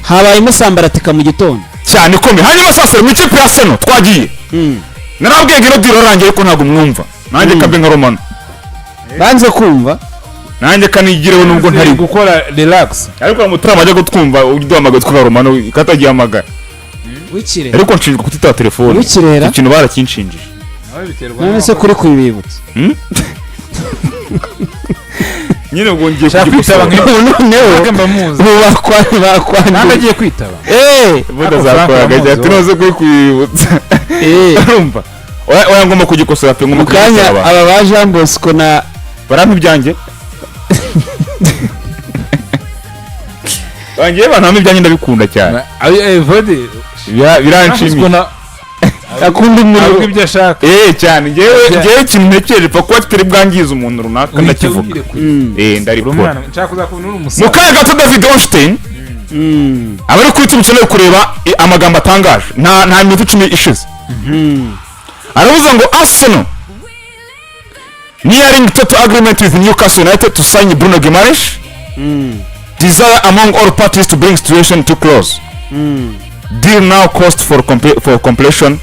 Habayemo sambaratika mu gitondo. Cyane, ikomeye. Hanyuma sasa mu ikipe ya Arsenal twagiye, narabwiye ngo ino deal arangiye, ariko ntabwo mwumva. Nanjye kabe nka Romano. Banze kumva. Nanjye kanigireho nubwo ntari gukora relax. Ariko mutarama ajya kutwumva, uduhamagaye twa Romano katagihamagara. Wikire. Ariko nshinzwe kutitaba telefone. Wikirera. Icyo kintu barakinshinjije. Nawe biterwa. None se kuri kubibibutsa? Nyine ubwo ngiye Shaka kwitaba. kugikosora. Ubu noneho Ntabwo mbamuzi. ubu Ntabwo bakwanduye. Agiye kwitaba. Ubundi azakora agajya ati noze kuri kwibutsa. Urumva, oya oya, ngomba kugikosora pe, ngomba Mu kanya kugikosora. aba ba Jean Bosco na Barampa ibyanjye, bangiye banampa ibyanjye, ndabikunda cyane. Vodi. Biranshimisha. Akunda Avuga umuriro. Ibyo ashaka. Eh, cyane. Ngewe ikintu ntekereje pfa kuba kitari bwangize umuntu runaka, ndakivuga. Eh, ndarikora. Umwana nshaka kuzakubona uri Mu umusaza. kanya gato David Ornstein abari kuri YouTube ukeneye kureba amagambo atangaje nta minota 10 ishize. Aravuze ngo Arsenal nearing total agreement with Newcastle United to sign Bruno Guimaraes, desire among all parties to bring situation to close, deal now cost for completion.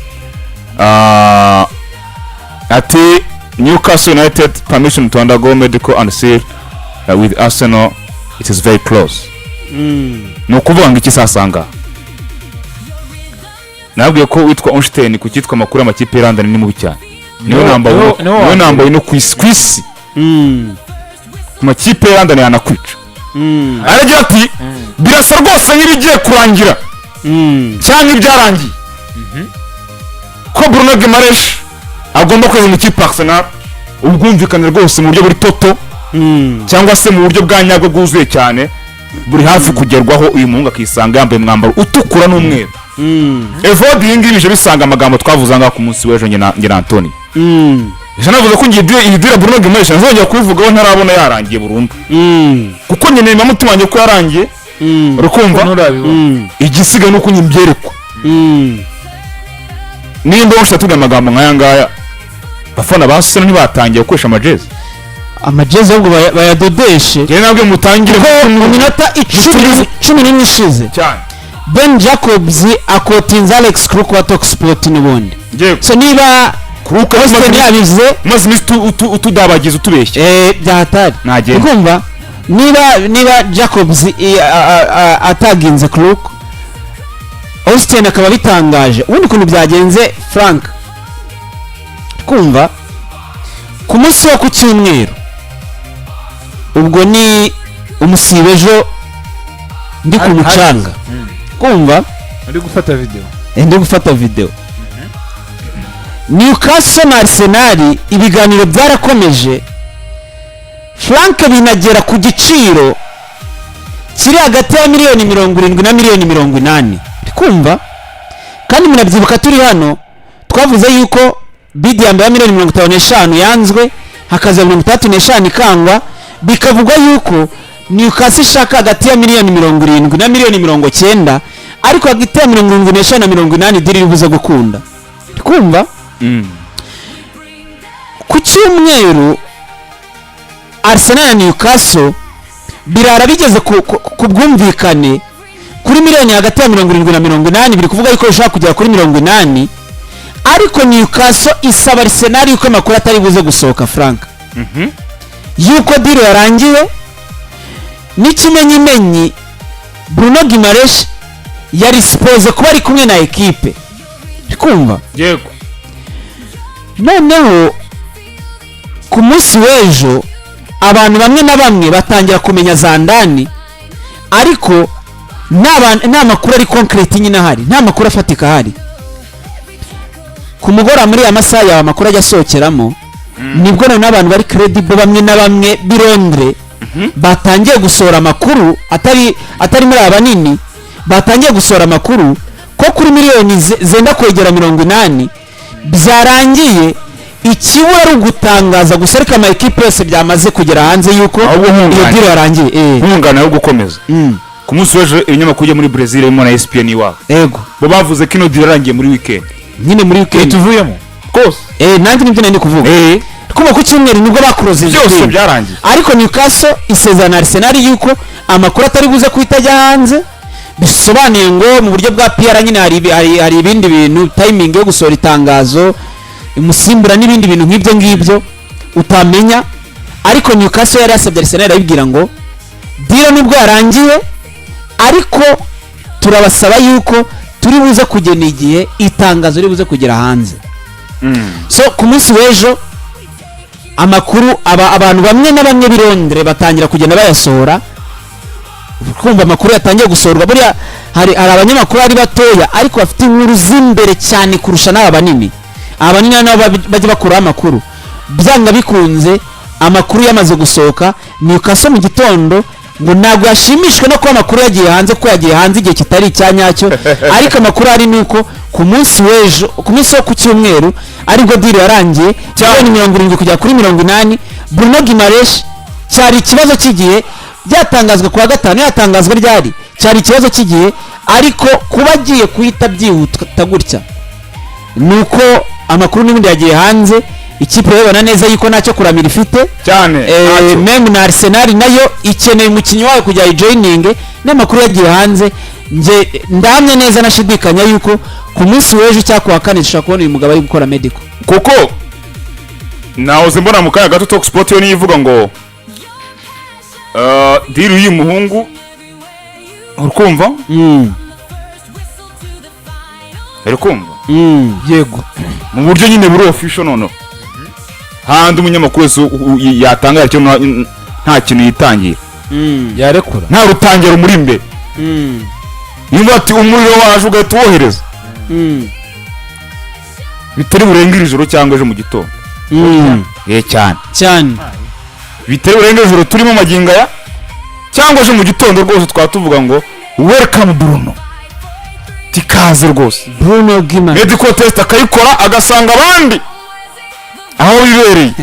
Ati Newcastle United permission to undergo medical and seal with Arsenal, it is very close. Ni ukuvuga ngo iki sasanga nabwiye ko witwa Ornstein ku cyitwa amakuru y'amakipe ya London ni mubi cyane, niwe namba Niwe wa niwe mbere. Namba no ku isi ku makipe ya London yanakwica. Aragira ati birasa rwose nk'ibigiye kurangira cyangwa ibyarangiye ko Bruno Guimaraes agomba kweza mu ikipe Arsenal. Ubwumvikane rwose mu buryo buri total cyangwa se mu buryo bwa nyabwo bwuzuye cyane buri hafi kugerwaho, uyu muhungu akisanga yambaye umwambaro utukura n'umweru. Evode, iyi ngiyi bije bisanga amagambo twavuze aha ngaha ku munsi w'ejo, njye na Antoni. Ejo navuze ko ngiye iyi deal Bruno Guimaraes ntazongera kubivugaho ntarabona yarangiye burundu, kuko nkeneye mutima wanjye ko yarangiye, urukumva? Nturabibona. Igisigaye ni uko njye mbyerekwa. Nimba wose atubwira amagambo nk'aya ngaya, abafana ba Arsenal ntibatangiye gukoresha amajezi? Amajezi ahubwo bayadodeshe. Njyewe nabwo mutangire. Kuko mu minota 11 ishize cyane. Ben Jacobs akotinze Alex Crook wa Talksport n'ubundi. Ngiye So niba Crook Austin yabivuze, umaze iminsi utudabagiza, utubeshya. Eh, byahatari. Nagenda. Ukumva niba Jacobs ataginze Crook, Austin akaba abitangaje. Ubundi ukuntu byagenze, Frank, kumva ku munsi wo ku cyumweru, ubwo ni umusibe ejo, ndi ku mucanga, kumva Uri gufata video? Ndi gufata video. Newcastle na Arsenal ibiganiro byarakomeje, Frank, binagera ku giciro kiri hagati ya miliyoni 70 na miliyoni 80. Uri kumva? Kandi murabyibuka turi hano twavuze yuko bid ya mbere ya miliyoni 55 yanzwe, hakaza 65 ikangwa, bikavugwa yuko Newcastle ishaka hagati ya miliyoni 70 na miliyoni 90, ariko hagati ya 75 na 80 deal iri buze gukunda. Uri kumva? Ku cyumweru Arsenal na Newcastle birara bigeze ku bwumvikane kuri miliyoni hagati ya 70 na 80, biri kuvuga yuko bishobora kugera kuri 80, ariko Newcastle isaba Arsenal yuko amakuru atari buze gusohoka, Frank, yuko deal yarangiye. N'ikimenyimenyi, Bruno Guimaraes yari supposé kuba ari kumwe na ekipe. Uri kumva? Yego. Noneho ku munsi w'ejo abantu bamwe na bamwe batangira kumenya za ndani, ariko nta makuru ari concrete nyine ahari, nta makuru afatika ahari. Ku mugoroba, muri ya masaha yawe amakuru ajya asohokeramo, nibwo noneho abantu bari credible bamwe na bamwe b'i Londres batangiye gusohora amakuru atari muri aba banini, batangiye gusohora amakuru ko kuri miliyoni zenda kwegera 80 byarangiye, ikibura ari ugutangaza gusa, ariko ama ekipe yose byamaze kugera hanze yuko Ahubwo iyo nkunganire. deal yarangiye. Nkunganira yo gukomeza, ku munsi w'ejo ibinyamakuru byo muri Brazil harimo na ESPN iwabo, bo bavuze ko ino deal yarangiye muri weekend. Nyine muri weekend. Tuvuyemo. Rwose. Eh, nanjye nibyo nari ndi kuvuga. Kuva ku cyumweru nibwo bakuroze. Byose byarangiye. Ariko Newcastle isezerana na Arsenal yuko amakuru atari buze kuhita ajya hanze. Bisobanuye ngo mu buryo bwa PR nyine hari ibindi bintu, timing yo gusohora itangazo, umusimbura n'ibindi bintu nk'ibyo ngibyo utamenya. Ariko Newcastle yari yasabye Arsenal, irayibwira ngo deal nubwo yarangiye, ariko turabasaba yuko turi buze kugena igihe itangazo riri buze kugera hanze. So ku munsi w'ejo amakuru aba abantu bamwe na bamwe b'i Londres batangira kugenda bayasohora. Kumva amakuru yatangiye gusohorwa, buriya hari abanyamakuru ari batoya ariko bafite inkuru z'imbere cyane kurusha n'aba banini. Aba banini nabo bajya bakuraho amakuru. Byanga bikunze amakuru yamaze gusohoka. Newcastle mu gitondo ngo ntabwo yashimishwe no kuba amakuru yagiye hanze, kuko yagiye hanze igihe kitari icya nyacyo. Ariko amakuru ari ni uko ku munsi w'ejo, ku munsi wo ku cyumweru, aribwo deal yarangiye, miliyoni 70 kugera kuri 80, Bruno Guimaraes. Cyari ikibazo cy'igihe. Byatangazwa kuwa gatanu, yatangazwa ryari, cyari ikibazo cy'igihe. Ariko kuba agiye kuhita byihuta gutya ni uko amakuru n'ubundi yagiye hanze, ikipe irabibona neza yuko ntacyo kuramira ifite. Cyane. Ntacyo. Même na Arsenal nayo ikeneye umukinnyi wayo kugira ijoininge n'amakuru yagiye hanze. Nge ndahamya neza nashidikanya yuko ku munsi w'ejo cyangwa kuwa kane dushobora kubona uyu mugabo ari gukora medical. Kuko nahoze mbona mu kanya gato Talk Sport yo niyo ivuga ngo deal y'uyu muhungu, uri kumva? Uri kumva? Yego. Mu buryo nyine buri official, noneho handi umunyamakuru wese yatangaza icyo nta kintu yitangira. Yarekura. Nta rutangira rumuri imbere. Niba ati umuriro waje ugahita uwohereza, bitari burenge iri joro cyangwa ejo mu gitondo. Cyane. Cyane. Bitari burenge ijoro turimo magingo aya cyangwa ejo mu gitondo rwose, twaba tuvuga ngo welcome Bruno, tikaze rwose. Bruno Guimaraes. Medical test akayikora, agasanga abandi aho bibereye,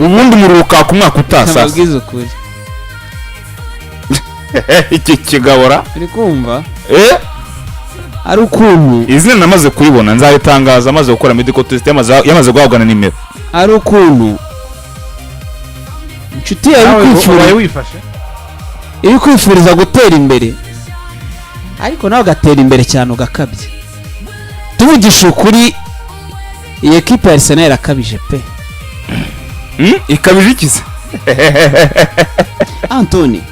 ubundi umuriro ukaka umwaka utasasa. Ntababwiza ukuri. Iki kigabora. Uri kumva? Eh. Ari ukuntu Izina namaze kuribona, nzaritangaza amaze gukora medical test, yamaze guhabwa na nimero. Ari ukuntu inshuti yawe Nawe ubaye wifashe. iri kwifuriza gutera imbere, ariko nawe ugatera imbere cyane ugakabya. Tuvugisha ukuri, iyi ekipe ya Arsenal irakabije pe. Ikabije ikize? Antoni.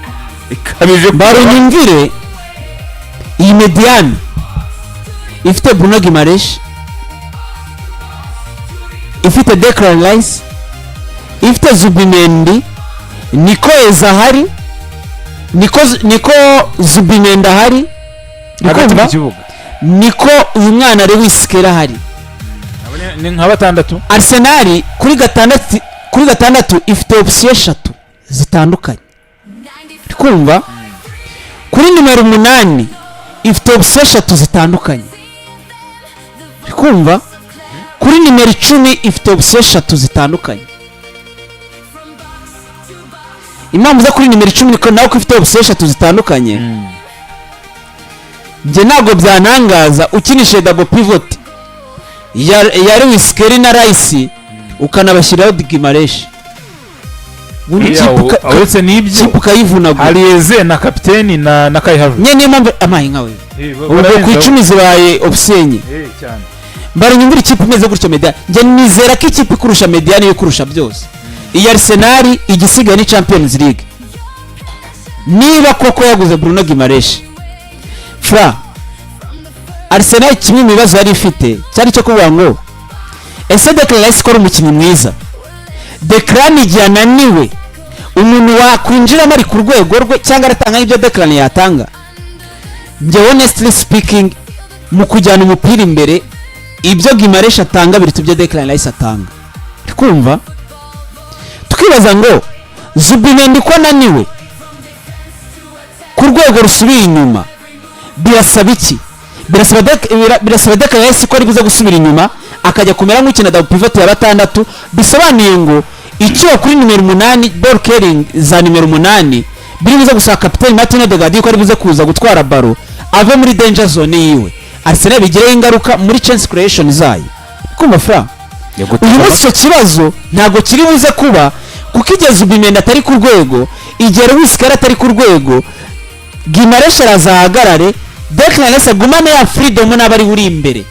Ikabije. Barunyumvire, iyi médiane ifite Bruno Guimaraes, ifite Declan Rice, ifite Zubimendi, Niko Eze ahari, niko Zubimendi ahari. Hagati Urikumva? mu kibuga. Niko uyu mwana Lewis Skelly ahari. Abo ni nka batandatu. Arsenal kuri gatandatu ifite option eshatu zitandukanye. Uri kumva? Kuri nimero 8 ifite option eshatu zitandukanye. Uri kumva? Kuri nimero 10 ifite option eshatu zitandukanye. Impamvu zo kuri nimero 10 niko nawe ko ifite option eshatu zitandukanye, njye ntabwo byanangaza ukinishije double pivot ya Lewis Skelly na Rice, ukanabashyiraho Guimaraes, ubundi ikipe Uretse n'ibyo, ikipe ukayivunagura. Hari Eze na kapiteni na Kai Havertz. Nye niyo mpamvu amaye nkawe ubwo ku 10 zibaye option enye. Cyane. Mbara ikipe imeze gutyo médiane. Njye nizera ko ikipe ikurusha médiane yo kurusha byose, iyi Arsenal, igisigaye ni Champions League. Niba koko yaguze Bruno Guimaraes, fra Arsenal kimwe mu bibazo yari ifite cyari cyo kuvuga ngo ese Declan Rice ko ari umukinnyi mwiza, Declan igihe ananiwe umuntu wakwinjiramo ari ku rwego rwe cyangwa aratanga nk'ibyo Declan yatanga? Njye honestly speaking, mu kujyana umupira imbere, ibyo Guimaraes atanga biruta ibyo Declan Rice atanga. Uri kumva? Tukibaza ngo Zubimendi ko ananiwe ku rwego rusubiye inyuma, birasaba iki? Birasaba Declan Rice ko ari buze gusubira inyuma akajya kumera nk'ukina double pivot ya batandatu. Bisobanuye ngo icyo kuri nimero 8, ball carrying za nimero 8, biri buze gusaba kapiteni Martin Odegaard ko ari buze kuza gutwara ballon ave muri danger zone yiwe. Arsenal bigireho ingaruka muri chance creation zayo. Kumva fra, uyu munsi icyo kibazo ntabwo kiri buze kuba, kuko igihe Zubimendi atari ku rwego, igihe Lewis Skelly atari ku rwego. Guimarães arazahagarare, Declan Rice agumane ya freedom n'aba ari uri imbere,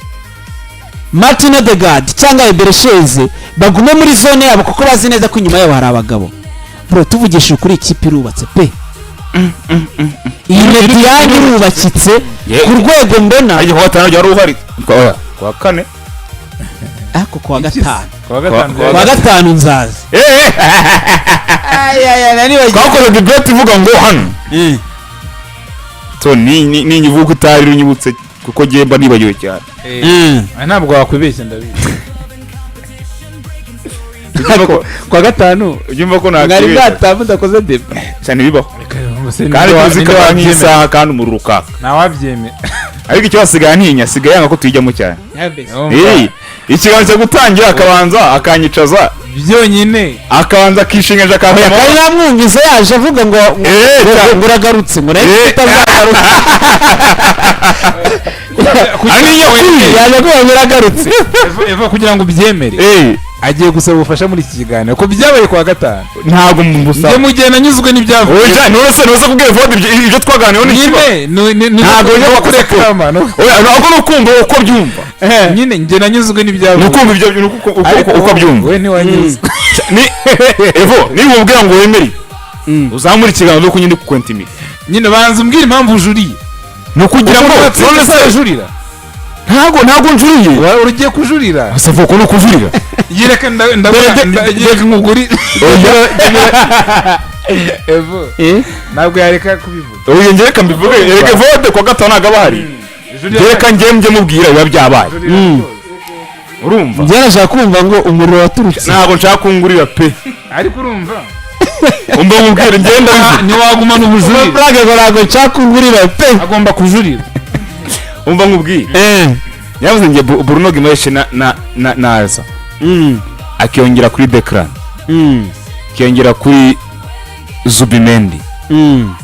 Martin Odegaard cyangwa Eberechi Eze bagume muri zone yabo, kuko bazi neza ko inyuma yabo hari abagabo. Bro, tuvugishije ukuri, ikipe irubatse pe. Iyi médiane irubakitse ku rwego mbona. Ariko kuwa gatanu wari uhari? Oya, kuwa kane. Ariko kuwa gatanu Kuwa gatanu. Kuwa gatanu nzaza. Twakoze debate ivuga ngo hano so ni nyivuga utari unyibutse, kuko mba nibagiwe cyane. Ntabwo wakwibeshya, ndabizi. Kuwa gatanu Ubyumva ko mwari nakibeshya. bwataha mudakoze débat. Cyane bibaho, kandi tuzi ko ari nk'isaha kandi umuriro ukaka. Ntawabyemera. Ariko icyo asigaye antinya, asigaye yanga ko tuyijyamo cyane. Eh, ikiganiro cyo gutangira akabanza akanyicaza Byonyine. akabanza akishingaje akantama. Kandi namwumvise yaje avuga ngo ngo cyane. Ngo uragarutse, ngo nawe utazagaruka. Aninya kuri Yaje avuga ngo uragarutse. Eva, kugira ngo ubyemere, agiye gusaba ubufasha muri iki kiganiro ko byabaye kuwa gatanu. Ntabwo Njye mbusaba. mu gihe nanyuzwe n'ibyavuye. Oya, ntuze kubwira Evode ibyo twaganiriyeho ni ikibazo. Nyine Ntabwo ni njya kurekama Oya, ntabwo ni ukumva uko byumva. Nyine njye nanyuzwe Ni n'ibyavuye. ukumva ibyo, ni uko byumva. We ntiwanyuzwe. Ni Evo, niba umubwira ngo wemere uzamure ikiganza nuko nyine kukwentimira. Nyine banza umbwire impamvu ujuriye. Ni ukugira ngo none se Ujurira. Ntabwo njuriye. Ugiye kujurira. Ese vuga ko ni ukujurira? Yereka yereka nkuguri. Evo ntabwo yareka kubivuga. Oya, njye reka mbivuge. Reka Evode kuwa gatanu ntabwo aba ahari. Reka njye mubwira biba byabaye, urumva? Njye nashaka kumva ngo umuriro waturutse. Ntabwo nshaka kungurira pe. Ariko urumva, Umva mubwire, ngenda bivuge. ntiwagumana ubujurire. Amafaranga ngo ntabwo nshaka kungurira pe. Agomba kujurira. Umva nkubwire, yavuze njye Bruno Guimaraes na naza akiyongera kuri Declan, akiyongera kuri Zubimendi,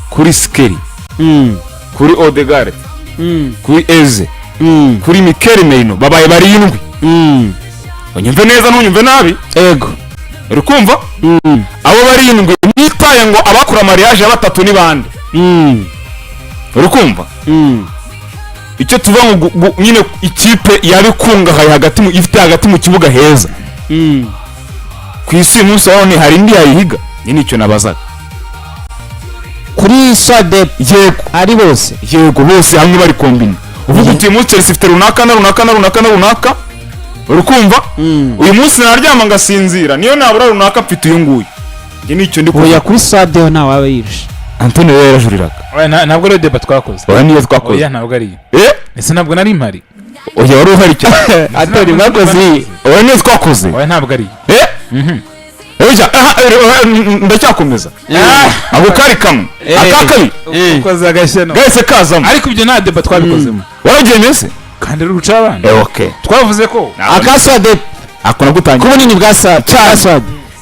kuri Skelly, kuri Odegaard, kuri Eze, kuri Mikel Merino, babaye barindwi. Unyumve neza, ntunyumve nabi. Ego. Uri kumva? Abo barindwi nitaye ngo abakora mariage ya batatu ni bande. Uri kumva icyo tuvuga ngo nyine ikipe yaba ikungahaye hagati mu ifite hagati mu kibuga heza ku isi uyu munsi wa none, hari indi yayihiga? Nyine icyo nabazaga. Kuri sade? Yego. Ari bose? Yego, bose hamwe bari combinés. Uvuga uti uyu munsi Chelsea ifite runaka na runaka na runaka na runaka, uri kumva? Uyu munsi naryama ngasinzira, niyo nabura runaka mfite uyu nguyu. Njye nicyo ndi Oya, kuvuga. Kuri sade ho ntawe yirusha. Antonio rero yarajuriraga. Oya, ntabwo ariyo débat twakoze. Oya, niyo twakoze. Oya, ntabwo ariyo. Eh. Ese ntabwo nari mpari? Oya, wari uhari cyane. Atari mwakoze iyi. Oya, niyo twakoze. Oya, ntabwo ariyo. Eh, oya, aha, ndacyakomeza. Ako kari kamwe. Aka kabiri Ukoze agashya no gahise kazamo. Ariko ibyo nta débat twabikozemo. Warabyemeye se? Kandi ari uruca abana. Eh, okay. Twavuze ko Aka sade Ako nagutangiye. Ku bunini bwa sade,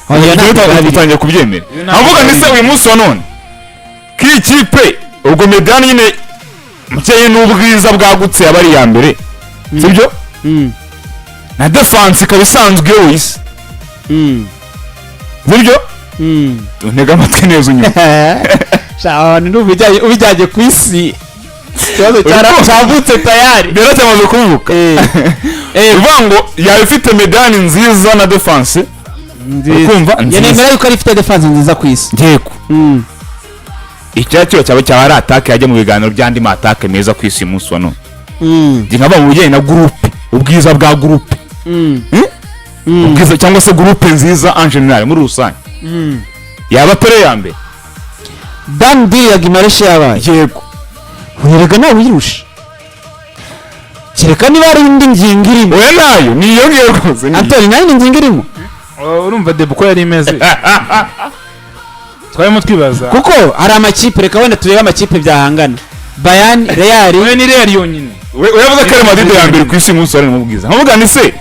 oya, ntabwo ari. Utangiye kubyemera. Ntabwo Avuga ari. ni se uyu munsi wa none k'iyi kipe, ubwo médiane nyine mukeye n'ubwiza bwagutse aba ari iya mbere, sibyo? Na défense ikaba isanzwe iyoboye isi, sibyo? Ntega amatwi neza unyuma. Sha, abantu ndumva ubijyanye ku isi ikibazo cyavutse tayari. Rero cyamaze kuvuka. Uvuga ngo yaba ifite médiane nziza na défense, ukumva Njye nziza. nemera yuko ari ifite défense nziza ku isi. Yego. Icyacyo cyaba ari attaque yajya mu biganiro by'andi ma attaque meza ku isi uyu munsi wa none. Njye nkaba mu bijyanye na groupe, ubwiza bwa groupe, ubwiza cyangwa se groupe nziza en général, muri rusange, yaba atari iya mbere. Done deal ya Guimarães yabaye. Yego. Werega nawe uyirusha, kereka niba hari indi ngingo irimo. Oya, nayo ni iyo ngiyo rwose ni iyo. Antoni, nayo ni ingingo irimo. Oh, urumva débat uko yari imeze, twarimo twibaza. Kuko hari amakipe, reka wenda turebe amakipe byahangana: Bayern, Real. Oya, ni Real yonyine. We yavuze ko ari Madrid ya mbere ku isi uyu munsi wa none mu bwiza. Nkavuga ni se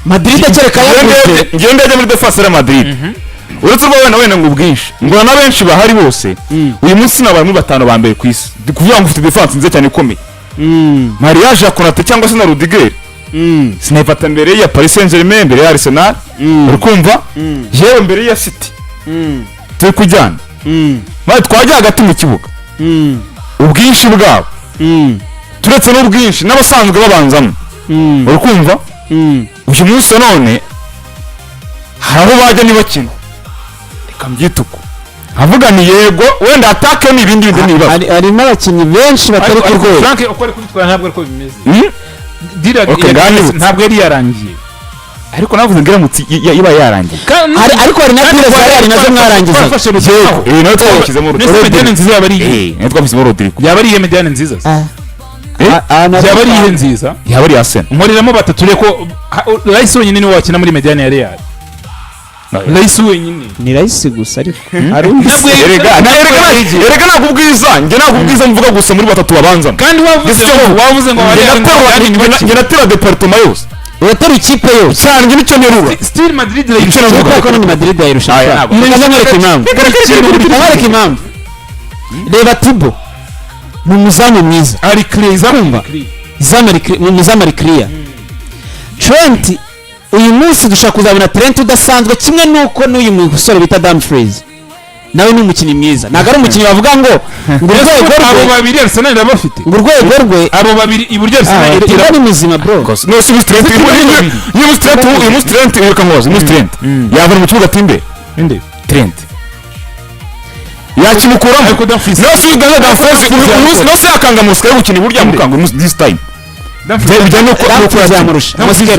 Madrid kereka yaguze. Ngewe ndajya muri défense ya Madrid, uretse ko wenda ngo ubwinshi ngo na benshi bahari bose, uyu munsi nabaye muri batanu ba mbere ku isi. Ndi kuvuga ngo ufite défense nziza cyane ikomeye, mariage ya Konate cyangwa se na Rudiger, sinayifata mbere ya Paris Saint Germain, mbere ya Arsenal, uri kumva? Yewe, mbere ya City. Turi kujyana maze twajya hagati mu kibuga. Ubwinshi bwabo, turetse n'ubwinshi n'abasanzwe babanzamo, uri kumva, uyu munsi wa none hari aho bajya ntibakina. Reka mbyite uko nkavuga ni yego, wenda attaque ni ibindi bindi, ni ibibazo. Hari n'abakinnyi benshi batari ku Ariko rwego. Frank, uko ari kubitwara ntabwo ariko bimeze. Deal Okay, ya nganyibutse. ntabwo yari yarangiye. Ariko navuze ngo iramutse iba yarangiye. Ariko hari na deal za Real nazo mwarangizaga. Twafashe Rodrigo. Eh, nawe twashyizemo Mbese Rodrigo. médiane nziza yaba ari iyihe? Eh, nawe twashyizemo Rodrigo. Yaba ari iyihe médiane nziza se? Eh? Yaba ari iyihe nziza? Yaba ari Arsenal. Nkoreramo batatu, reko Rice wenyine niwe wakina muri médiane ya Real, Rice wenyine. Ni Rice gusa, ariko hari undi. Ntabwo Erega ntabwo ubwiza, njye ntabwo ubwiza mvuga gusa muri batatu babanzamo. Kandi wavuze Ese ngo Njye Real ngo naterura Real njye natera département yose Uratera ikipe yose. Cyane, njye nicyo nterura. Still Madrid Icyo irayirusha. navuga. Kuko ni Madrid yayirusha. Aya, ntabwo. Reka nkwereke impamvu, reka nkwereke impamvu. Reba Thibaut, ni umuzamu mwiza. Ari clear, izamu. Kumva. Clear. Ni umuzamu, ari clear. Trent, uyu munsi dushobora kuzabona Trent udasanzwe, kimwe n'uko n'uyu musore bita Dumfries nawe ni umukinnyi mwiza. Ntabwo ari umukinnyi bavuga ngo urwego Abo rwe babiri Arsenal irabafite. Ngo urwego rwe. Abo babiri iburyo Arsenal Timber ni muzima, bro. No si Trent, uyu munsi Trent, uyu munsi Trent, reka nkubaze, uyu munsi Trent yava mu kibuga Timber? Inde? Trent yakimukuramo. Ariko Dumfries No si Uganda, Dumfries uyu munsi, no si yakanga Mosquera gukina iburyo, yamukanga uyu munsi this time. Dumfries Bijya nuko Dumfries yamurusha Mosquera.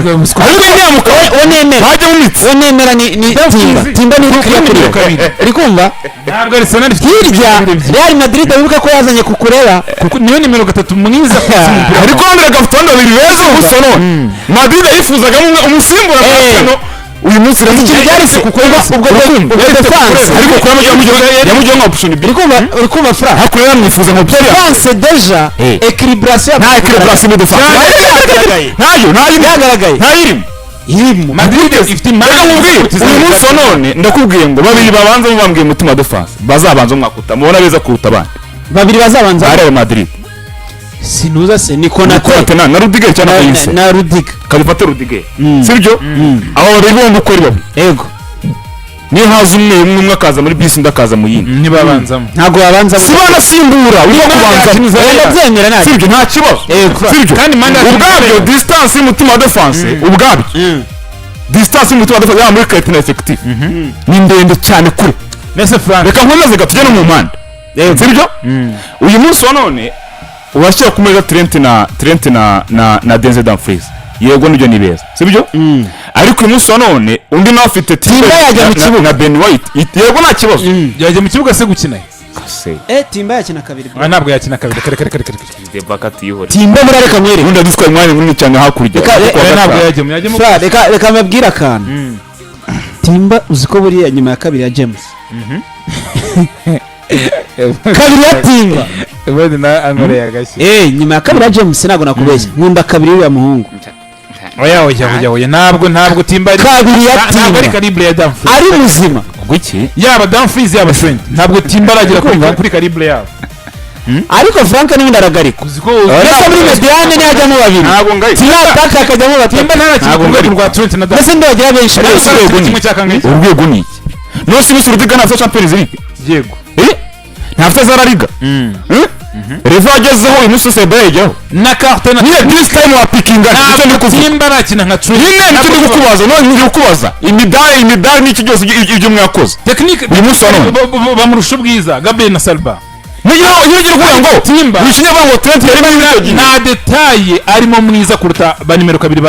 Ariko ntiyamuka. Uwo nemera, Bajya mu mitsi. uwo nemera ni Timber. Timber ni clear kuri we, Kabiri. uri kumva? Ntabwo Arsenal ifite Hirya Real Madrid, wibuka ko yazanye Cucurella. Kuko niwe nimero 3 mwiza ku isi mu mupira. Ariko wambere gafite abandi babiri beza umunsi wa none. Madrid yifuzagamo umwe umusimbura wa Eh. Arsenal uyu munsi. Ikintu byari se ubwo defense. Ariko kuri yamujyaho nka option B. Uri kumva, uri kumva, Fra? Hakurya yamwifuza nka option. Defense déjà, Eh. équilibration. Nta équilibration muri defense, ntayo, ntayo. Yagaragaye. Ntayirimo. Irimo. Madrid ifite Reka nkubwire, uyu munsi wa none ndakubwiye ngo babiri babanza bambwiye umutima wa defense bazabanza umwaka mubona beza kuruta abandi. Babiri bazabanza. Ba Real Madrid. Sinuza se ni Konate. Konate na Rudiger cyangwa na Kayise. Na Rudiger. Kabifate Rudiger, sibyo? Abo babiri bombi uko ari babiri, Ego. niyo haza umwe umwe, umwe akaza muri bisi, undi akaza mu yindi. Ntibabanzamo. Ntabwo babanza. Si banasimbura, urimo kubanza. Ndabyemera, ntabwo. Sibyo? Nta kibazo, sibyo? Kandi Manda Ubwabyo distance y'umutima wa defense, ubwabyo distance y'umutima wa defense yaba muri qualité na effectif ni ndende cyane kure. Nese Frank. Reka nkomeze gato, tujye no mu mpande, sibyo? Uyu munsi wa none urashyira ku meza Trent na Denzel Dumfries, yego nibyo, ni beza, sibyo? Ariko uyu munsi wa none undi nawe afite Timber yajya mu kibuga. Na Ben White, yego nta kibazo. Yajya mu kibuga se gukina? Kase. Eh, Timber yakina kabiri, bro. Ah, ntabwo yakina kabiri, kare kare kare kare. Debaka tuyihore. Timber muri, reka mwereke. Ubundi adutwaye umwanya munini cyane hakurya. Reka- Kuwa Oya, ntabwo gatanu. yajyamo. Fra, reka mbabwire akantu. Timber, uzi ko buriya nyuma ya kabiri ya James, kabiri ya Timber. Ubundi na ankoreye agashyi. Eh, nyuma ya kabiri ya James, ntabwo nakubeshya, nkunda kabiri y'uriya muhungu. Oya oya oya oya, ntabwo Timber ari Kabiri ya ntabwo ari Timber. calibre ya Dumfries. Ari muzima. Gwiki? Yaba Dumfries, yaba Trent, ntabwo Timber aragera kuri calibre yabo. Ariko Frank n'ubundi aragarikwa. Uzi ko Mbese muri médiane ntihajyamo babiri? Ntabwo ngayi. Timber attaque hakajyamo batatu. Timber ntarakina Ntabwo ku rwego ngari. rwa Trent na Mbese Dumfries. ntibagira benshi? Ariko Ariko urwego ni kimwe cya kangahe? Urwego ni iki? No si Rudiger ntafite Champions League? Yego. Eh, ntafite za La Liga? Eh, level agezeho uyu munsi Seba yajyaho. Na carte na Nyine this time wapikinga nicyo ndi Ntabwo kuvuga. Timber arakina nka Trent. Nyine nicyo ndi kukubaza, none ndi kukubaza imidari n'iki byose ibyo mwakoze. Technique. Uyu munsi wa none. Bamurusha ubwiza Gabriel na Saliba. Niyo ugiye kuvuga ngo Timber. wikinya ngo Trent yari muri icyo gihe. Nta détail arimo mwiza kuruta ba nimero 2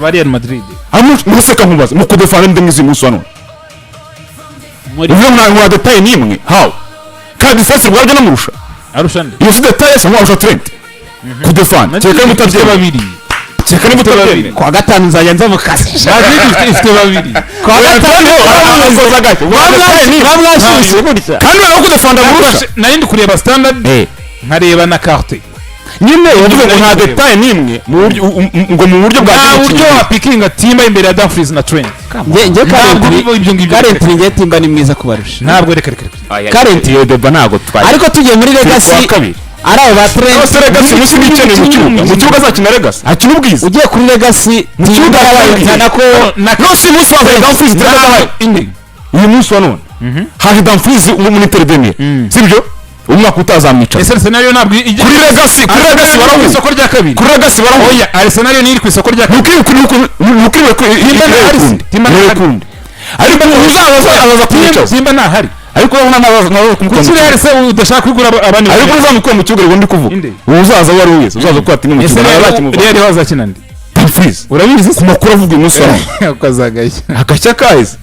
ba Real Madrid. Museka nkubaza, mu kudefanda ndi mwiza uyu munsi wa none? Muri Uvuga ngo nta détail n'imwe, how? Kandi defense rwabyo namurusha. Arusha nde? Iyo si détail se nkurusha Trent kudefanda, kereka niba Ifite utabyemera. babiri. Kereka niba utabyemera. Kwa gatanu nzajya nza mu kazi. Madrid ifite babiri. Kwa gatanu mwashyushye gutya. Kandi noneho kudefanda murusha. Nari ndi kureba standard, nkareba na carte. Nyine yavuze ngo nta détail n'imwe mu buryo ngo mu buryo bwa Nta buryo wapikinga Timber imbere ya Dumfries na Trent. Nge Ntabwo currently biba ibyo ngibyo. Currently nge Timber ni mwiza kubarusha. Ntabwo, reka reka reka. Currently. Iyo débat ntabwo twari. Ariko tugiye muri legacy, Kuwa kabiri. ari abo ba Trent. Ese legacy umunsi n'ikeneye mu kibuga, mu kibuga azakina legacy, akina ubwiza. Ugiye kuri legacy, Mu kibuga Timber arabaye. yerekana ko No si umunsi wa mbere Dumfries Trent adahari. Indi. Uyu munsi wa none haje Dumfries muri Inter de Milan, sibyo? Umwaka utazamwicaza. Ese Arsenal yo ntabwo ijya Kuri legacy, kuri Arsenal legacy iri ku barahuye. isoko rya kabiri. Kuri legacy barahuye. Oya, Arsenal yo iri ku isoko rya kabiri. Ntukwiwe Timber ntahari se? Timber ntahari. kundi, ariko uzabaza abaza kumwicaza. Timber ntahari. Ariko urabona nabaza kumukura Kuki mu Real kibuga. se udashaka kugura abandi? Ariko uzamukura mu kibuga, ndi kuvuga. Inde? Uzaza uwo ari we wese uzaza kuba ati mu Ese kibuga Real ntabwo Real hazakina ndi? Dumfries. Urabizi Ku makuru avuga uyu munsi wa none. Ukazagashya. Agashya kahise.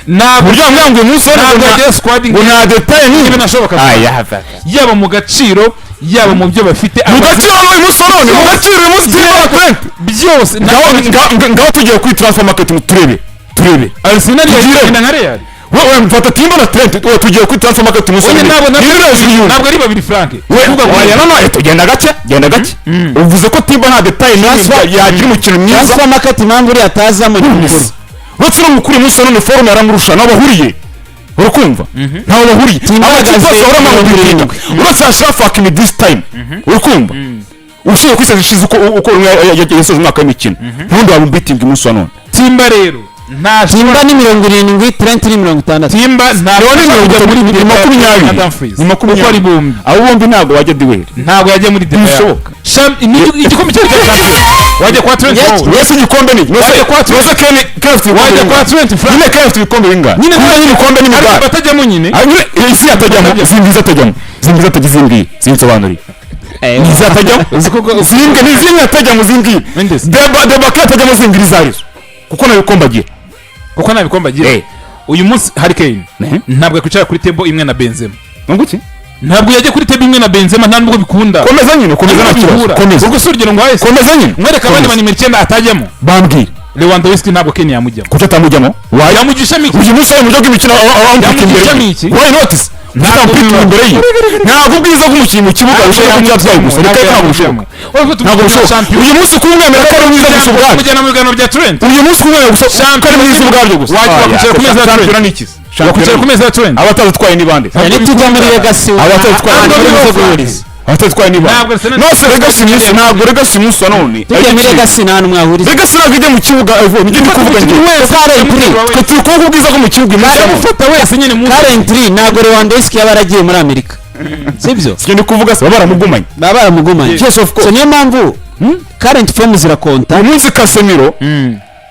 Ntabwo Buryo bamubwira ngo uyu munsi wa none ntabwo ngo yagira squad ngo nta détail n'imwe. Ntibinashoboka. Aya. Yaba mu gaciro, yaba mu byo bafite. Mu gaciro uyu munsi wa none, mu gaciro uyu munsi Timber na Trent. Byose. Ngaho tugiye kuri transfer market ngo turebe, turebe. Arsenal Tugire. yagenda nka Real. Wowe mfata Timber na Trent, wowe tugiye kuri transfer market umunsi wa Oya, none. ntabwo Ni hejuru y'undi. ntabwo ari babiri, Frank. We oya, no, no, tugenda gake, genda gake. Uvuze ko Timber nta détail n'imwe yagira umukino mwiza. Transfer market, impamvu uriya atazamo ni mukuru. Uretse no mukuru, uyu munsi wa none forme yaramurusha, ntaho bahuriye, urakumva, ntaho bahuriye. Timber Amakipe ahagaze yose ahora 70. Uretse Achraf Hakimi this time, urakumva, ushingiye kuri saison ishize uko yasoje umwaka w'imikino, ntundi waba umbitinga umunsi wa none. Timber rero nta Timber ni 70, Trent ni 60. Timber ntabwo Ni 30, ni 20. Dumfries. Ni 20. Uko ari bombi. Abo bombi ntabwo bajya duel. Ntabwo yajya muri débat. Ntibishoboka. Igikombe cya Ligue Champions wajya kwa Trent wowe. Wese igikombe ni Wajya kwa Trent. wese Kane, Kane afite ibikombe Wajya kwa bingahe? Trent, Frank. Nyine Kane afite ibikombe bingahe? Nyine nyine ibikombe ariko n'imidari. batajyamo nyine. Ah, nyine isi atajyamo, zimbi atajyamo, zimbi atajya, zimbi zinsobanuriye izi atajyamo, zimbwe ni zimwe atajyamo zimbi. Mendes. Deba ke atajyamo zimbiri zarizo kuko nta bikombe agira. Kuko nta bikombe agira. Uyu munsi Harry Kane ntabwo yakwicara kuri table imwe na Benzema. Nunguki? Ntabwo yajya kuri table imwe na Benzema, nta nubwo bikunda. Komeza nyine, komeza, nta kibazo. Bihura. Komeza. Ubwo si urugero ngo wahise Komeza nyine. mwereka abandi ba Komeza. nimero 9 atajyamo. Bambwira. Lewandowski ntabwo Kane yamujyamo. Kuki atamujyamo? Why? Yamugishamo iki? Uyu munsi ari mu buryo bw'imikino awamupika imbere Yamugishamo ye. iki? Why not se? Ntabwo imbere ye, ntabwo ubwiza bw'umukinnyi mu kibuga bushobora kuba byatwaye gusa. Reka, ntabwo bushoboka, ntabwo bishoboka uyu munsi kumwemera ko ari mwiza gusa ubwabyo. Kumujyana mu biganiro bya Trent. Uyu munsi kumwemera gusa ko ari mwiza ubwabyo gusa. Wajya wakwicara ku meza ya Trent. Shampiyona ni iki? Wakwicara ku meza ya Trent. Abatazitwaye ni bande? Nitujya muri legacy Abatazitwaye ahantu ni bari buze bande? guhuriza. Abatazitwaye ni bande? Ntabwo Arsenal- Nose legacy umunsi, ntabwo legacy umunsi wa none Tujya muri legacy nta hantu mwahuriza. Legacy ntabwo ijya mu kibuga evo, nibyo ndi kuvuga njye. Currently, Twe turi kuvuga ubwiza bwo mu kibuga umunsi wa none. Yamufata wese nyine mu currently ntabwo Lewandowski yaba yaragiye muri Amerika, sibyo? Sibyo ndi kuvuga se? Baba baramugumanye. Baba baramugumanye. Yes, of course. So niyo mpamvu current form zirakonta. Uyu munsi Casemiro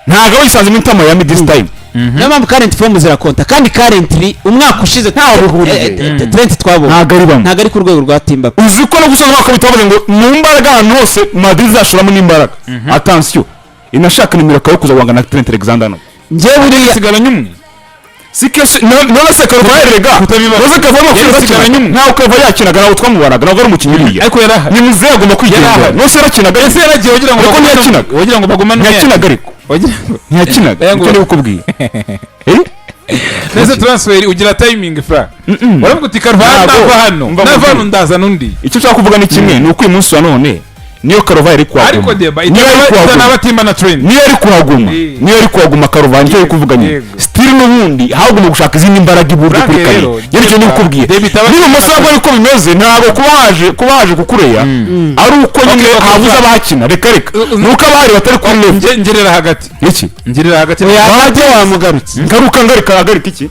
ntabwo aba yisanze muri Inter Miami this time. Niyo mpamvu current form zirakonta, kandi currently umwaka ushize Ntaho bihuriye. Trent twabonye Ntabwo ari bamwe. ntabwo ari ku rwego rwa Timber. Uzi ko no gusoza umwaka bitavuze ngo mu mbaraga ahantu hose Madrid izashoramo n'imbaraga, attention, inashaka nimero kayo kuza guhangana na Trent Alexander-Arnold. Njyewe buriya Sigaranye umwe. Si kesi none se Carvajal rega? Kutabibaza. None se Carvajal Yari yakinaga? isigaranye umwe. Ntawe Carvajal yakinaga, ntabwo twamubaraga, ntabwo ari umukinnyi uriya. Ariko yarahari. Ni muzehe, agomba kwigendera. Yarahari. None se yarakinaga? Ese yaragiye wagira ngo Ariko ntiyakinaga. wagira ngo bagumane umwe? Ntiyakinaga ariko. Wagira ngo Ntiyakinaga. Oya, ngo- Nicyo ndi kukubwira. Eh? Nese transfer ugira timing, Frank. Uravuga uti Carvajal Ntabwo. nava hano, Umva nava nkubwire. hano ndazana undi. Icyo nshaka kuvuga ni kimwe, ni uko uyu munsi wa none niyo Carvajal ari kuhaguma, Ariko deba niyo ari kuhaguma, itanaba Timber na Trent. niyo ari kuhaguma, niyo ari kuhaguma Carvajal, nicyo ari kuvuga nyine. Still n'ubundi hagomba gushaka izindi mbaraga iburyo Frank kuri kane. rero, Njye nicyo ndikubwiye. Deba itaba- N'ibumoso ntabwo ariko bimeze, ntabwo kuba haje kukureya ari uko nyine habuze abakina, reka reka, ni uko abahari batari kuri level. Ngerera hagati. Iki? Ngerera hagati. Hagati wamugarutse. Ngaruka, ngarika, hagarika iki?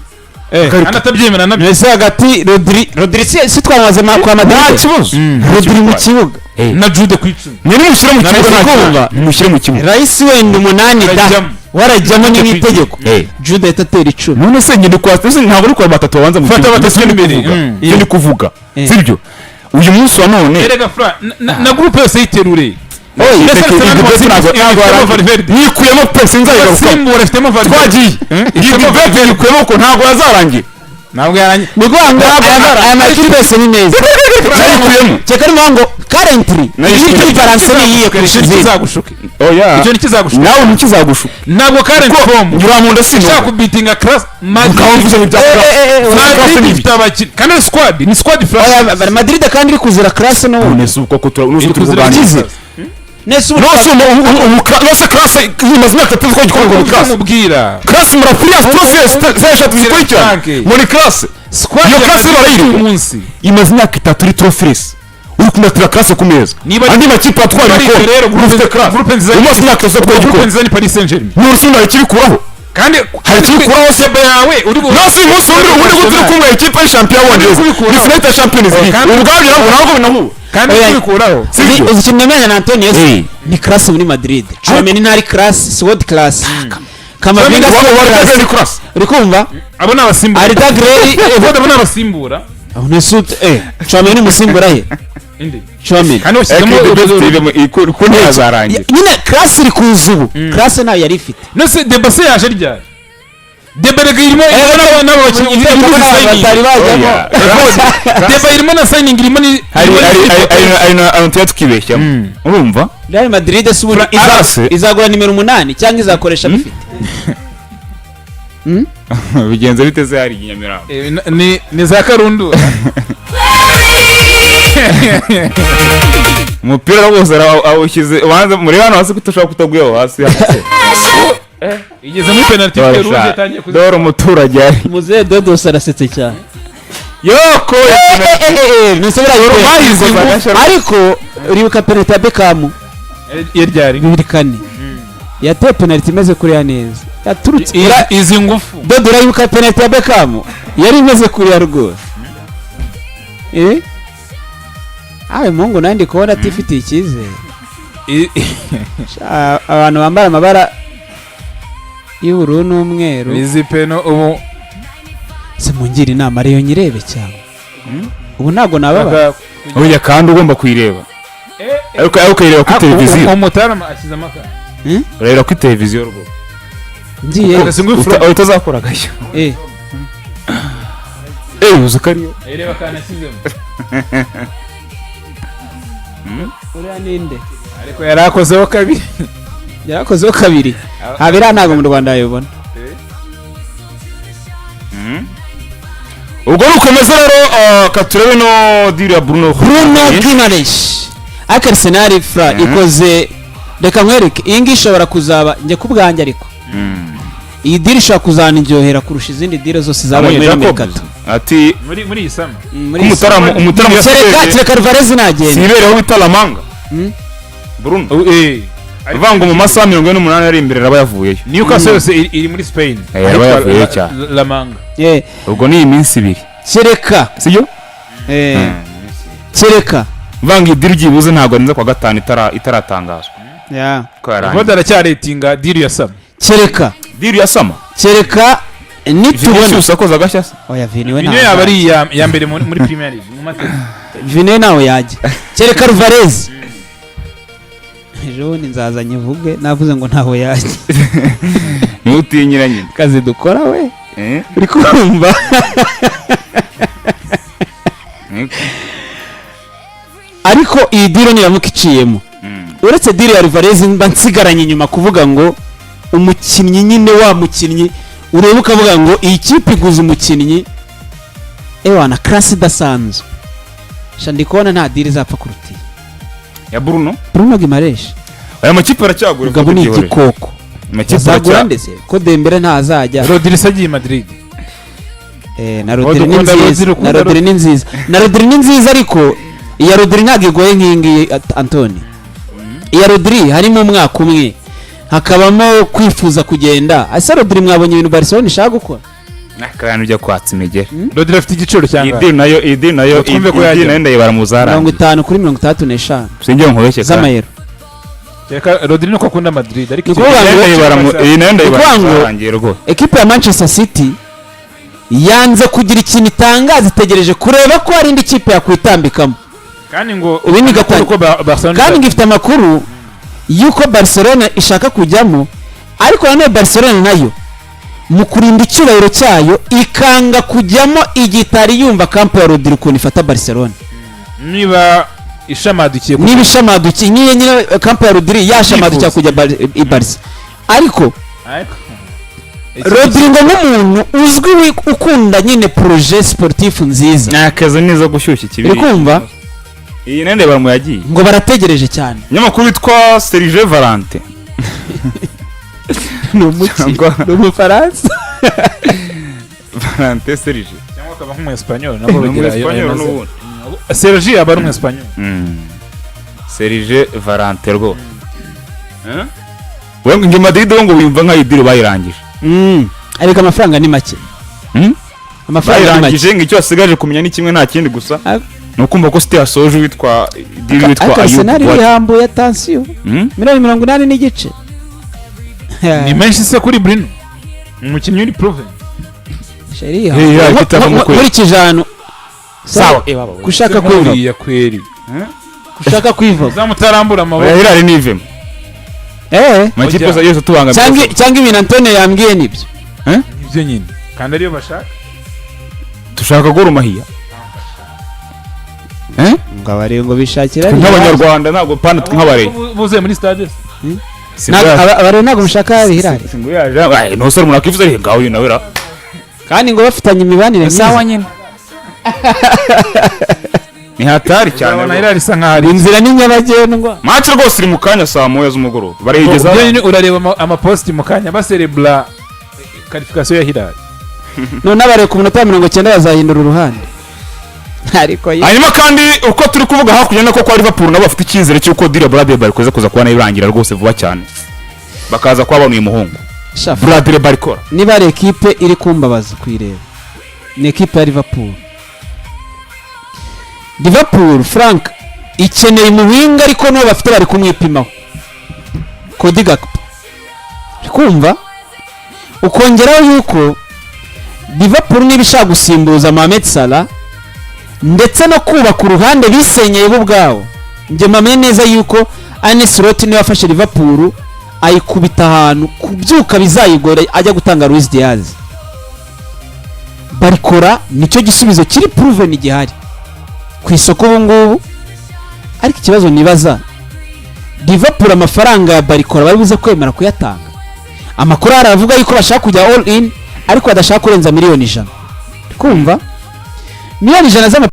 Kandi atabyemera nabyo. Mbese hagati Rodri si twamaze kwa Nta Madrid. kibazo. Rodri mu kibuga. Na Jude ku 10. Ni nimushyire mu kibuga, nta Kumva. kibazo, nimushyire mu kibuga. Rice wenda 8 da. Arajyamo. Warajyamo ni nk'itegeko. Jude ahita atera 10. None se ngende kwa ese ntabwo ari kwa batatu babanza mu Fata kibuga? batatu Nicyo ndi imbere. kuvuga. Nicyo ndi kuvuga, sibyo? Uyu munsi wa none Erega Fra na groupe yose yiterure. Oye, Mbese reka Arsenal iyi debate ntabwo ifitemo yarangiye. Valverde. Nikuyemo pe, sinzayigaruka. Basimbura ifitemo Valverde. Twagiye. Iyi Ifitemo debate Valverde. nikuyemo ko ntabwo yazarangira. Ntabwo yarangiye. Ni ukuvuga ngo aya makipe yose ni meza. Nayikuyemo. Cyeka ni ukuvuga ngo currently iri kuri balance ni iyihe kurusha Icyo izindi? ntikizagushuke. Oya. Icyo ntikizagushuke. Nawe ntikizagushuka. Ntabwo current form Ngira mu nda ishaka sino kubitinga class Madrid. Ukaba mvuze ngo ibya class Madrid ni ifite abakinnyi kandi ari squad, ni squad Oya, Frank. Madrid kandi iri kuzira classe n'ubundi. None se uko ko tura Iri turi kuzira kuganira? classe. Nese ubu Nose ubu nose classe imaze imyaka 3 ko igikombe ngo classe. Kumubwira. Classe murapiriya trophy eshatu zikurikirana Frank. muri classe. Squad Iyo ya classe Madrid barayiriwe. uyu munsi. Imaze imyaka 3 uri trophy, uri kumatira classe ku meza. Andi makipe atwara Niba ari ibikombe ibyo rero, ufite classe groupe nziza umaze imyaka 3 atwara groupe igikombe. nziza ni Paris Saint-Germain. Ni urusenda ikibikuraho. Kandi Hari icyo ukuraho se? Deba yawe uri No si umunsi undi uri kumwe ikipe y'ishampiyo y'Abongereza Uri ni finale ya Champions League. Kandi- Ubwabyo ntabwo binahura. Kandi Oya. kubikuraho. Sibyo? Uzi ikintu nemeranya na Antonio se? Eh. Ni class muri Madrid. Tchouameni ntari class, si world class. Kamavinga si world Valverde class. ni class. Uri kumva? Abo ni abasimbura. Arda Güler. Evode, abo ni abasimbura. Tchouameni umusimbura he? Indi Tchouameni. kandi washyizemo. Ko ntiyazarangira. Nyine class iri kuza ubu, class nayo yari ifite. Nose Deba se yaje ryari? Deba rega irimo n'aba bakinnyi, irimo Uteka na signing. batari bajyamo. Oya. Deba irimo na signing, irimo ni Hari irimo hari ni hari hari hari ahantu tuba tukibeshyamo, urumva? Real Madrid se ubundi Arase. izagura nimero 8 cyangwa izakoresha bifite? Bigenze bite se hari i Nyamirambo? Ni za karundura. Umupira rwose awushyize ubanza muri hano hasi, kutushobora kutaguye aho hasi. Igeze muri penalty rouge, yatangiye kuzi. Dore umuturage ari Muzehe Dodos arasetse cyane. Yoko. Ntusubira. Bayize ingufu. Ariko uribuka penalty ya Beckham? Iyo ryari? 2004 yateye penalty imeze kuriya neza, yaturutse. Izi ngufu. Dodo, urayibuka penalty ya Beckham? Yari imeze kuriya rwose. Awe muhungu, nandi kubona atifitiye icyizere. Sha, abantu bambara amabara y'ubururu n'umweru. Izi peno ubu. Se mungire inama, ariyo nyirebe cyane ubu ntabwo nababa. Oya, kandi ugomba kuyireba, ariko ukayireba kuri televiziyo. Umutarama ashyize amaka. Urareba kuri televiziyo rwose. Ngiye. Utazakora agashya. Uzi ko ariyo. Reba akantu ashyizemo. Uriya ninde? Ariko yari akozeho kabiri. Yarakozeho kabiri, habera ntabwo mu Rwanda yayibona. Ubwo nukomeza rero, ka turebe no deal ya Bruno. Bruno Guimaraes, ariko Arsenal fra ikoze. Reka nkwereke, iyi ngiyi ishobora kuzaba, njye ku bwanjye ariko, iyi deal ishobora kuzaniryohera kurusha izindi deal zose zabaye muri mercato. Ati Muri iyi summer. Muri umutaramu umutaramu kereka Alvarez nagenda. Sibereho bita Lamanga. Bruno uvuga ngo mu masaha 48 ari imbere araba yavuyeyo. Newcastle yose iri muri Spain. Yaba yavuyeyo cyane. La Manga. Ubwo ni iminsi 2. Kereka Sibyo? Kereka. Uvuga ngo iyi deal byibuze ntabwo arenze kwa gatanu itaratangazwa ko yarangiye. Evode aracyaretinga deal ya summer. Kereka. Deal ya summer. Kereka nitubona Vinicius akoze agashya se? Oya, Vini we Niyo ntawe. yaba ari iya mbere muri Premier League mu mateka. Vini we ntawe yajya, kereka Alvarez. Ejo bundi nzaza nyivuge navuze ngo ntaho yajya. Niwe utinyira nyine. Akazi dukora we. Eh? Uri kumva? Niko. Ariko iyi deal niramuka iciyemo, uretse deal ya Alvarez mba nsigaranye inyuma, kuvuga ngo umukinnyi nyine, wa mukinnyi ureba ukavuga ngo iyi kipe iguze umukinnyi ewana class idasanzwe, sha ndi kubona nta deal izapfa kuruta iyi. Ya Bruno. Bruno Guimaraes. Aya makipe aracyagura. Mugabo ni igikoko. Amakipe Azagura aracya ndetse ko Dembele ntazajya. Rodri se agiye i Madrid. Na Rodri ni Ukunda nziza. Rodri, Na ukunda Rodri ni nziza, na Rodri ni nziza, ariko iya Rodri ntabwo igoye nk'iyi ngiyi, Antoni. Iya Rodri harimo umwaka umwe, hakabamo kwifuza kugenda. Ese Rodri mwabonye ibintu Barcelona ishaka gukora? N'akantu ujya kwatsa imigeri. Rodri afite igiciro Iyi cyangwa deal nayo, iyi deal nayo, iyi Twumve ko deal yajya. nayo ndayibara mu Mirongo zarangiye. itanu kuri 65 Sinjye nkubeshye kandi. z'amayero. Reka, Rodri nuko akunda Madrid, ariko Ni ukuvuga Iyi nayo ndayibara mu, iyi nayo ndayibara Ni mu ukuvuga ngo zarangiye rwose. Ekipe ya Manchester City yanze kugira ikintu itangaza, itegereje kureba ko hari indi kipe yakwitambikamo. Kandi ngo Ubu ni amakuru gatanu. ko Barcelona Kandi ngo ifite amakuru y'uko Barcelona ishaka kujyamo, ariko nanone Barcelona nayo mu kurinda icyubahiro cyayo ikanga kujyamo igihe itari yumva camp ya Rodri ukuntu ifata Barcelona. Niba ishamadukiye Niba ishamadukiye nyine nyine camp ya Rodri yashamadukira kujya i Barca, ariko Ariko Rodri ngo nk'umuntu uzwi ukunda nyine projet sportif nziza. Nakazi neza gushyushya ikibiri. Uri kumva? Iyi nayo ndayibara mu yagiye. Ngo barategereje cyane. Umunyamakuru witwa Serge Valente. Ni umuki? Ni Umufaransa. Valente Serge. Cyangwa akaba nk'umu-Espanyol nabo Ni bagira ayo umu-Espanyol mazina. n'ubundi. Serge aba ari umu-Espanyol. Serge Valente rwose. We ngo Madrid, we ngo wiyumva nk'aho iyi deal bayirangije. Ariko amafaranga ni make. Amafaranga ni make. Bayirangije ngo icyo basigaje kumenya ni kimwe, nta kindi gusa ni ukumva ko City yasoje uwitwa deal witwa Ariko Ayub Arsenal Buadi. irihambuye, attention. 80,5 miliyoni. Ni menshi se kuri Bruno, umukinnyi uri proven? Sheri. Hey, yeah, kitava mu kwezi. Nkurikije ahantu. Sawa. Gushaka kwiva. Uriya kweri. Gushaka kwiva. Uzamutarambura amaboko. Oya, Hilal nivemo. Amakipe Ojya. yose tubangamiye. Cyangwa ibintu Antonio yambwiye nibyo. Nibyo nyine, kandi ariyo bashaka. Dushaka Gor Mahia. Ngo abari ngo bishakira. Nk'abanyarwanda ntabwo pana, twe nk'abareyo. Buzuye muri stade se? Abari ntabwo mushaka Hilal. Singo yaje, ay, ntusore umuntu akifuza ari ngaho uyu nawe ra. Kandi ngo bafitanye imibanire myiza. Nyine ni hatari cyane. Urabona Rwose. Hilal isa nkaho ari Inzira ni nyabagendwa. Match rwose iri mu kanya saa 1 z'umugoroba barayigeza. Ubwo nyine urareba amaposti mu kanya baserebura qualification ya Hilal. None abari ku munota wa 90 bazahindura uruhande, ariko ye. Hanyuma kandi uko turi kuvuga hakurya nako kwa Liverpool nabo bafite icyizere cy'uko deal ya Bradley Barcola kuza kuba nayo irangira rwose vuba cyane, bakaza kuba babona uyu muhungu. Shafa. Bradley Barcola. Niba ari ekipe iri kumbabaza kuyireba ni ekipe ya Liverpool. Liverpool, Frank, ikeneye umuwinger, ariko n'uwo bafite bari kumwipimaho, Cody Gakpo. Uri kumva, ukongeraho yuko Liverpool niba ishaka gusimbuza Mohamed Salah ndetse no kubaka uruhande bisenyeye bo ubwabo, njye mpamye neza yuko Arne Slot niwe wafashe Liverpool ayikubita ahantu kubyuka bizayigora ajya gutanga Luis Diaz. Barcola nicyo gisubizo kiri proven gihari ku isoko ubu ngubu. Ariko ikibazo nibaza, Liverpool amafaranga ya Barcola bari buze kwemera kuyatanga? Amakuru aravuga yuko bashaka kujya all in, ariko badashaka kurenza 100 miliyoni. Kumva 100 miliyoni z'ama